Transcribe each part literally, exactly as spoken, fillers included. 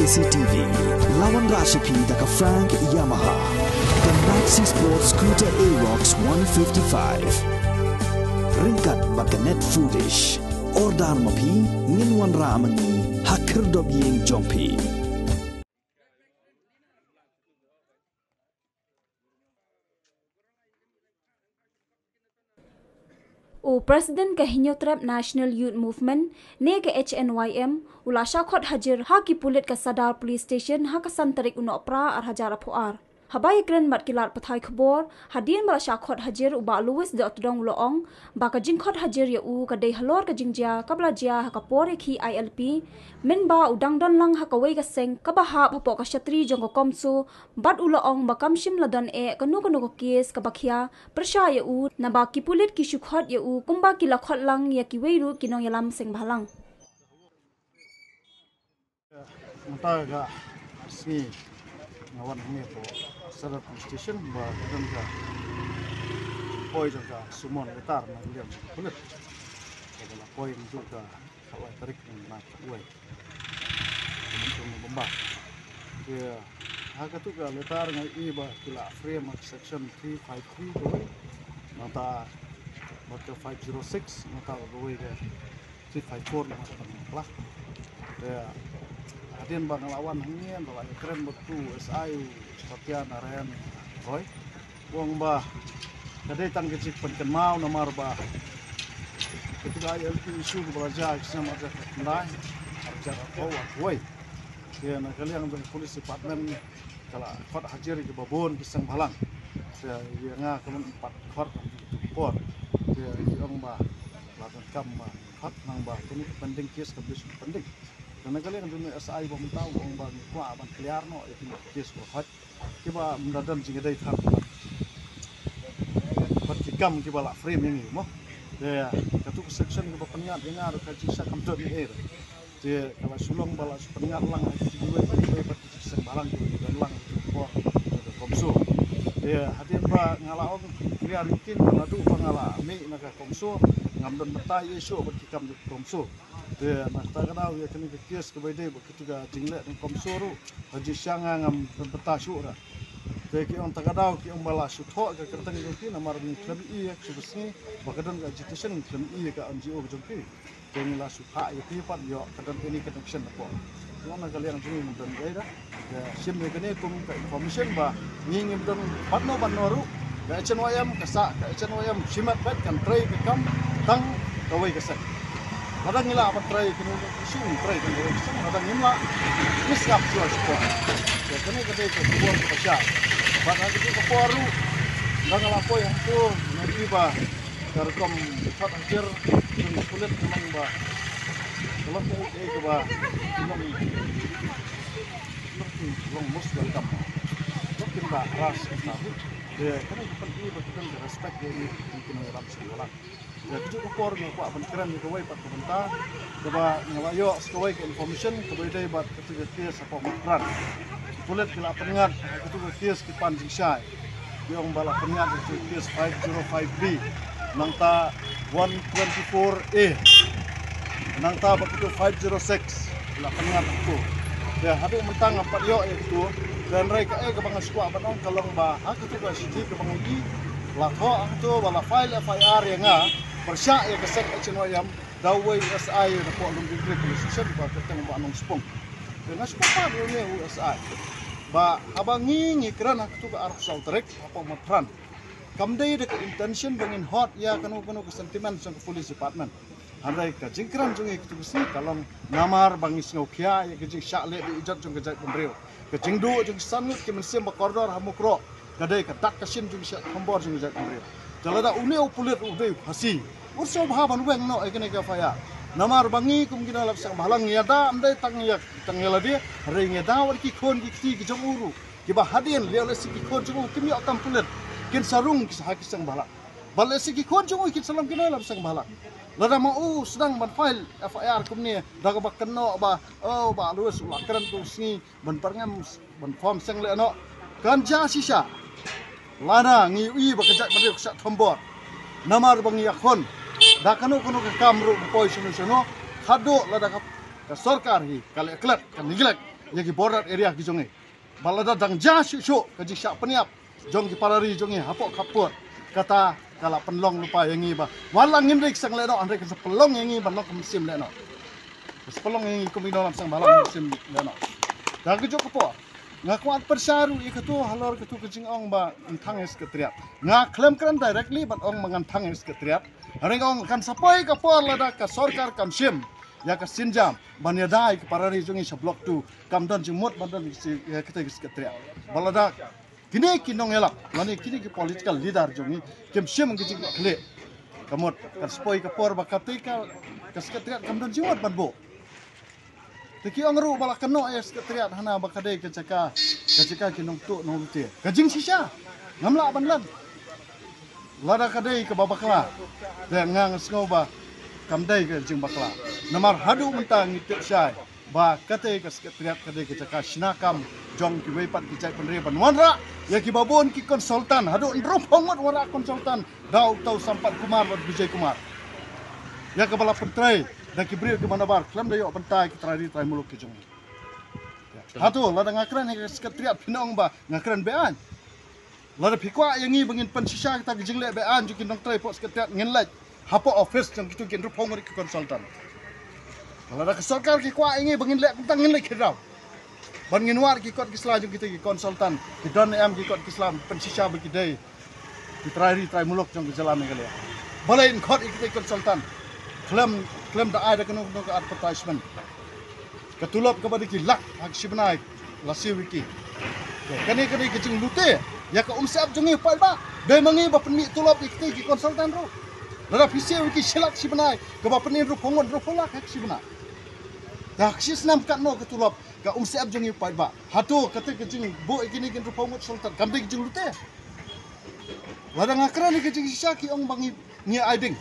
K C T V, la wanrah sha phi da ka Frank Yamaha, ka Maxi Sport Scooter Aerox one fifty-five. Ryngkat bad ka Net Foodish. Order ma phi, ngin wanrah ma ngi ha khyrdop ïing jong phi. U President ka Hynñiewtrep National Youth Movement ne ka H N Y M u la shah khot hajir ha ki pulit ka Sadar Police Station ha ka san tarik u Nohprah ar hajar arphew ar. Haba ïakren bad ki lad pathai khubor, hadien ba la shah khot hajir, u Bah Louis Dohtdong u la ong ba ka jingkhot hajir ïa u ka dei halor ka jingjia kaba la jia ha ka por ïakhih I L P, mynba u dang don lang ha kawei ka seng kaba hap hapoh ka shatri jong ka CoMSO, bad u la ong ba kam shym la don eh kano kano ka kes kaba khia pyrshah ïa u, naba ki pulit ki shu khot ïa u kumba ki la khot lang ïa kiwei ruh ki nongïalam seng bhalang. Mynta ka sngi nga wan hangne hapoh Sadar Police Station ba ka don ka poi jong ka summon letter na ka liang jong ka pulit kaba la poi naduh ka khatlai tarik na ka khatlai ka mynta November. Te ha katu ka letter nga ïohi ba ki la frame ha ka section three five three kawei, nangta bad ka five zero six, nangta kawei ka three five four, nangta ka lah. Te hadien ba nga la wan hangne, nga la ïakren bad u S I u Satya Narayan Roy. U ong ba ka dei tang ka jingpynkynmaw namar ba katu ka I L P issue kaba la jia ha ka snem ar hajar khyndai, ar hajar arphew, arphew wei. Te na ka liang jong ka police department ka la khot hajir ïa kiba bun ki seng bhalang. Te ïa nga ka mut pat khot ha katu ka por. Te ki ong ba la donkam ba khot nang ba kane ka pending case ka police pending. Te na ka liang jong u S I ba mynta u ong ba ngi kwah ban clear noh ïa kine ki case ba khot. Kiba ym da don jingïadei than bad ki kam kiba la frame ïa ngi mo. Te katu ka section kaba pynïaid ïa nga ruh ka jingshah kam don ïa ngi ruh. Te ka la shu long ba la shu pynïaid lang ha ki jingïadei bad ki jingseng bhalang kiba don lang ha ki por ka CoMSO. Te hadien ba nga la ong clear rutin ba naduh ba nga la mih na ka CoMSO ngam don bynta ïa shuh bad ki kam jong ka CoMSO. Te na kata ka daw ïa kane ka case kaba ïadei bad katu ka jingleh jong ka CoMSO ruh, ha jingshisha nga ngam don bynta shuh ruh. Te ki ong ta ka daw ki ong ba la shu thoh ka kyrteng jong ki namar ngi khlem ïohi ïa ka shu ba sngi ba ka don ka agitation, ngi khlem ïohi ïa ka N G O ka jong ki. Te ngi la shu phah ïa ki pat ïoh ka don any connection hapoh. Te na ka liang jong ngi ngim don ei da. Te shim ïa kane kum ka information ba ngi ngim don bad no bad no ruh. Ka H N Y M ka sah, ka H N Y M shimet bad kan trei ka kam tang kawei ka seng. Lada ngi lah ban trei kane ka issue, ngi trei tang kawei ka seng, lada ngim lah, ngi sngap shuwa shuwa. Te kane ka dei ka khubor kaba shai. Bad ha kane ka por ruh, lada nga la poi hangto, nga ïohi ba ka rukom khot hajir jong ka pulit ka long ba ka long kaei kaei kaba ka long, ka long most welcome. Ka long kin ba harass ka sa. Te kane ka pyni ba ka don ka respect ïa ngi ki nongïalam seng bhalang. Ïa katu ka por nga kwah ban kren ïa kawei pat ka bynta kaba nga la ïoh sa kawei ka information kaba ïadei bad katu ka case hapoh Matrang. Ki pulit ki la pynngat ha katu ka case ki pan jingshai. Ki ong ba la pynngat ha katu ka case five zero five B, nangta one twenty-four A, nangta bad katu five zero six. La pynngat ha katu. Te haduh mynta ngam pat ïoh ïa katu. Te hynrei kaei kaba nga sngewkwah ban ong ka long ba ha katu ka shithi kaba nga ïohi, la thoh ha katu ba la file F I R ïa nga pyrshah ïa ka seng H N Y M da uwei u S I napoh Lumding Police Station ba kyrteng u Bah Nongspung. Te nga sngewkwah ban ong ïa u S I ba haba ngi ngi kren ha katu ka arphew saw tarik hapoh Matrang, kam dei da ka intention ba ngin hurt ïa kano kano ka sentiment jong ka police department. Hynrei ka jingkren jong ngi katu ka sngi ka long namar ba ngi sngewkhia ïa ka jingshah leh beiñjot jong ka jaitbynriew. Ka jingduh jong ki san ngut ki mynsiem ba kordor ha Mukroh ka dei ka dak ka shin jong ki shah thombor jong ka jaitbynriew. Te lada une u pulit u dei u Khasi, u sngewbha ban weng noh ïa kane ka F I R. Namar ba ngi kum ki nongïalam seng bhalang ngi ïada ym dei tang ïa, tang ïa lade, hynrei ngi ïada wat ki khun ki kti ki jong u ruh. Kiba hadien lehse ki khun jong u kim ïoh kam pulit, kin sa rung ki sa ha ki seng bhalang. Ba lehse ki khun jong u kin sa long ki nongïalam seng bhalang. Lada ma u sdang ban file F I R kumne da kaba kynnoh ba, oh, Bah Louis u la kren tu sngi ban pyrngem ban form seng leh noh. Kan jia shisha lada ngi ïohi ba ka jaitbynriew ka shah thombor. Namar ba ngi ïakhun da kano kano ka kam ruh ba poi shano shano, haduh lada ka, ka sorkar hi ka leh klet, ka neglect. ïa ki border area ki jong ngi. Ba lada dang jia shuh shuh ka jingshah pynïap jong ki para ri jong ngi hapoh khappud, kata ka la pynlong lypa ïa ngi ba wat la ngim dei seng lehnoh, hynrei ka sa pynlong ïa ngi ban long ka mynsiem lehnoh. Ka sa pynlong ïa ngi kum ki nongïalam seng ba la ngim dei seng lehnoh. Da kajuh ka por nga kwah pyrshah ruh ïa katu halor katu ka jingong ba ngan thang ïa secretariat. Nga khlem kren directly ban ong ba ngan thang ïa secretariat. Hynrei nga ong kan sa poi ka por lada ka sorkar kam shim ïa ka sienjam ban ïada ïa ki para ri jong ngi sha Block two, kam don jingmut ban don ïa kita ki secretariat. Ba lada kine ki nongïalam lane kine ki political leader jong ngi kim shim ka jingkitkhlieh, ka mut kan sa poi ka por ba kata ka, ka secretariat kam don jingmut ban buh. Te ki ong ruh ba la kynnoh ïa secretariat hana ba ka dei ka jaka, ka jaka ki nongtuh nonglute. Ka jingshisha ngam lah ban len. Lada ka dei kaba bakla, te nga nga sngew ba kam dei ka jingbakla. Namar haduh mynta ngi tip shai ba kata ka secretariat ka dei ka jaka shna kam jong kiwei pat ki jaitbynriew ban wanrah ïa kiba bun ki consultant, haduh hynriewphew ngut wanrah consultant da u Uttau Sampath Kumar bad Vijay Kumar. Ïa kaba la pyntrei da ki briew kiba nabar khlem da ïoh bynta ïa ki trai ri trai muluk ki jong ngi. Hato lada nga kren ïa ka secretariat phin ong ba nga kren be-aiñ. Lada phi kwah ïa ngi ba ngin pynshisha kita ki jingleh be-aiñ jong ki nongtrei hapoh secretariat, ngin leit hapoh office jong kitu ki hynriewphew ngut ki consultant. Lada ka sorkar ki kwah ïa ngi ba ngin leh kumta, ngin leit khynraw ban ngin wad ki kot ki sla jong kita ki consultant, ki don ne em ki kot ki sla pynshisha ba ki dei ki trai ri trai muluk jong ka jylla Meghalaya. Balei yn khot ïa kita ki consultant? Khlem, khlem da ai da kano kano ka advertisement. Ka tulop kaba dei ki lak ha ka shi bnai la siew ïa ki. Kane ka dei ka jinglute ïa ka umsyep jong ngi paidbah. Dei ma ngi ba pynmih tulop ïa kita ki consultant ruh. Lada phi siew ïa ki shi lak shi bnai, kaba pynmih ruh pyngut ruh pynlak ha ka shi bnai. Da ka shi snem katno ka tulop, ka umsyep jong ngi paidbah. Hato kata ka jingbuh ïa kine ki hynriewphew ngut consultant kam dei ka jinglute? Lada nga kren ïa ka jingshisha ki ong ba ngi, ngi ai ding.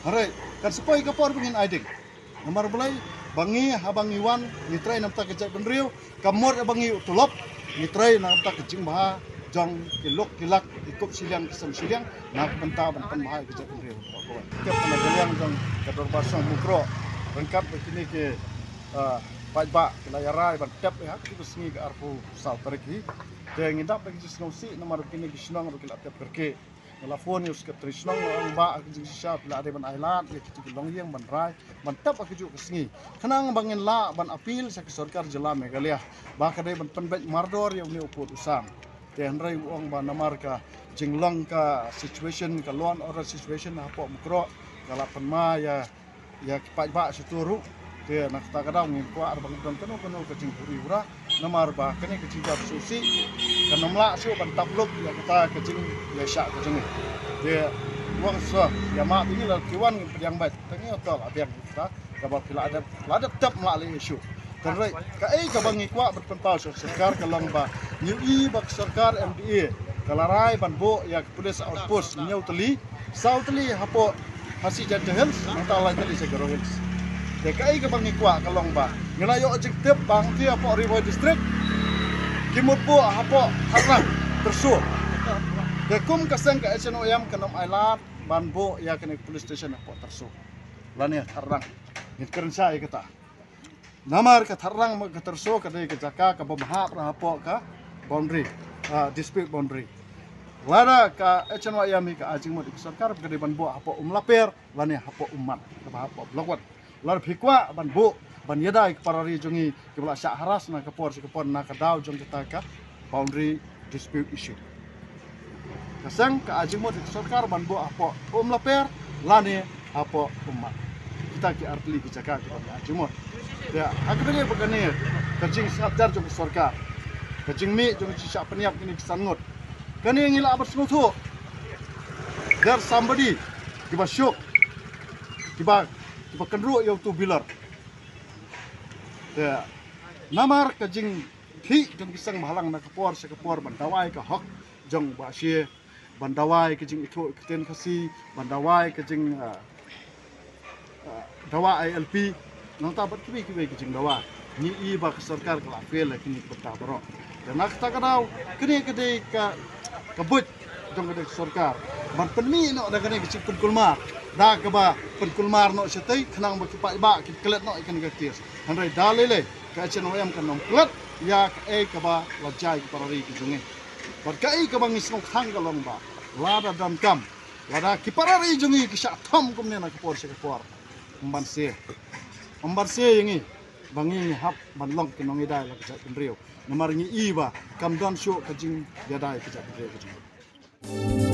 Hynrei kan sa poi ka por ba ngin ai ding. Namar balei? Ba ngi haba ngi wan ngi trei na bynta ka jaitbynriew, ka mut ba ngi ïoh tulop, ngi trei na bynta ka jingbha jong ki luk ki lak, ki kup shiliang ki sem shiliang na ka bynta ban pynbha ïa ka jaitbynriew. Tep na ka liang jong ka Dorbar Shnong Mukroh ryngkat bad kine ki, ah, paidbah ki la ïarai ban tep ïa ha katu ka sngi ka arphew saw tarik hi. Te ngi dap da ka jingsngewsih namar kine ki shnong ruh ki la tep kyrkieh. Nga la phone ïa u secretary shnong, nga ong ba ha ka jingshisha phi la dei ban ailad ïa kitu ki longïing ban rai ban tep ha kajuh ka sngi. Khnang ba ngin lah ban appeal sha ka sorkar jylla Meghalaya ba ka dei ban pynbeit mardor ïa une u pud u sam. Te hynrei u ong ba namar ka jinglong ka situation, ka law and order situation hapoh Mukroh, ka la pynma ïa ïa ki paidbah sha tu ruh. Te na kata ka daw ngim kwah ban don kano kano ka jinghuri hura namar ba kane ka jingjia sngewsih kan ym lah shuh ban tap luk ïa kata ka jingïaishah ka jong ngi. Te u ong sa ïa ma ba ngi la ki wan ngin pdiang beit, te ngi ïoh tol la biang kata kaba phi la dep, la dep tep, ym lah leh issue. Hynrei kaei kaba ngi kwah ban pynpaw sha sorkar ka long ba ngi ïohi ba ka sorkar M D A ka la rai ban buh ïa ka police outpost hynñiew tylli, saw tylli hapoh Khasi Jaintia Hills, nangta lai tylli sha Garo Hills. Te kaei kaba ngi kwah ka long ba ngi la ïoh jingtip ba hangtei hapoh Ri Bhoi District ki mut buh hapoh Tharrang, Tyrso. Te kum ka seng ka H N Y M kan ym ailad ban buh ïa kane ka police station hapoh Tyrso lane Tharrang. Ngin kren shai ïa kata. Namar ka Tharrang bad ka Tyrso ka dei ka jaka kaba bym hap ruh hapoh ka boundary, ah, dispute boundary. Lada ka H N Y M hi ka ai jingmut ïa ka sorkar ba ka dei ban buh hapoh Umlaper lane hapoh Ummat, kaba hapoh Block One. Lada phi kwah ban buh ban ïada ïa ki para ri jong ngi kiba la shah harass na ka por sha ka por na ka daw jong kata ka boundary dispute issue. Ka seng ka ai jingmut ïa ka sorkar ban buh hapoh Umlaper lane hapoh Ummat. Kita ki ar tylli ki jaka kiba ngi ai jingmut. Te ha kaba ïadei bad kane ka jingsngap jar jong ka sorkar, ka jingmih jong ka jingshah pynïap kine ki san ngut, kane ngi lah ban sngewthuh. There's somebody kiba shuk, kiba, kiba kynruh ïa utu u bilor. Te namar ka jing thik jong ki seng bhalang na ka por sha ka por ban dawa ïa ka hok jong u Bah Shie, ban dawa ïa ka jingithuh ïa ka ktien Khasi, ban dawa ïa ka jing, ah, ah, dawa I L P, nangta bad kiwei kiwei ki jingdawa. Ngi i ba ka sorkar ka la fail ha kine ki bynta baroh. Te na kata ka daw kane ka dei ka, ka buit jong ka dei ka sorkar. ban pynmih noh da kane ka jingpynkulmar, da kaba pynkulmar noh shatei khnang ba ki paidbah kin klet noh ïa kane ka case. Hynrei da lei lei ka HANYM kan ym klet ïa kaei kaba la jia ïa ki para ri ki jong ngi. Bad kaei kaba ngi sngewthuh ka long ba lada donkam, lada ki para ri jong ngi ki shah thom kumne na ka por sha ka por, ym banse, ym banse ïa ngi ba ngi ngi hap ban long ki nongïada la ka jaitbynriew. Namar ngi i ba kam don shuh ka jingïada ka jaitbynriew ka jong ngi.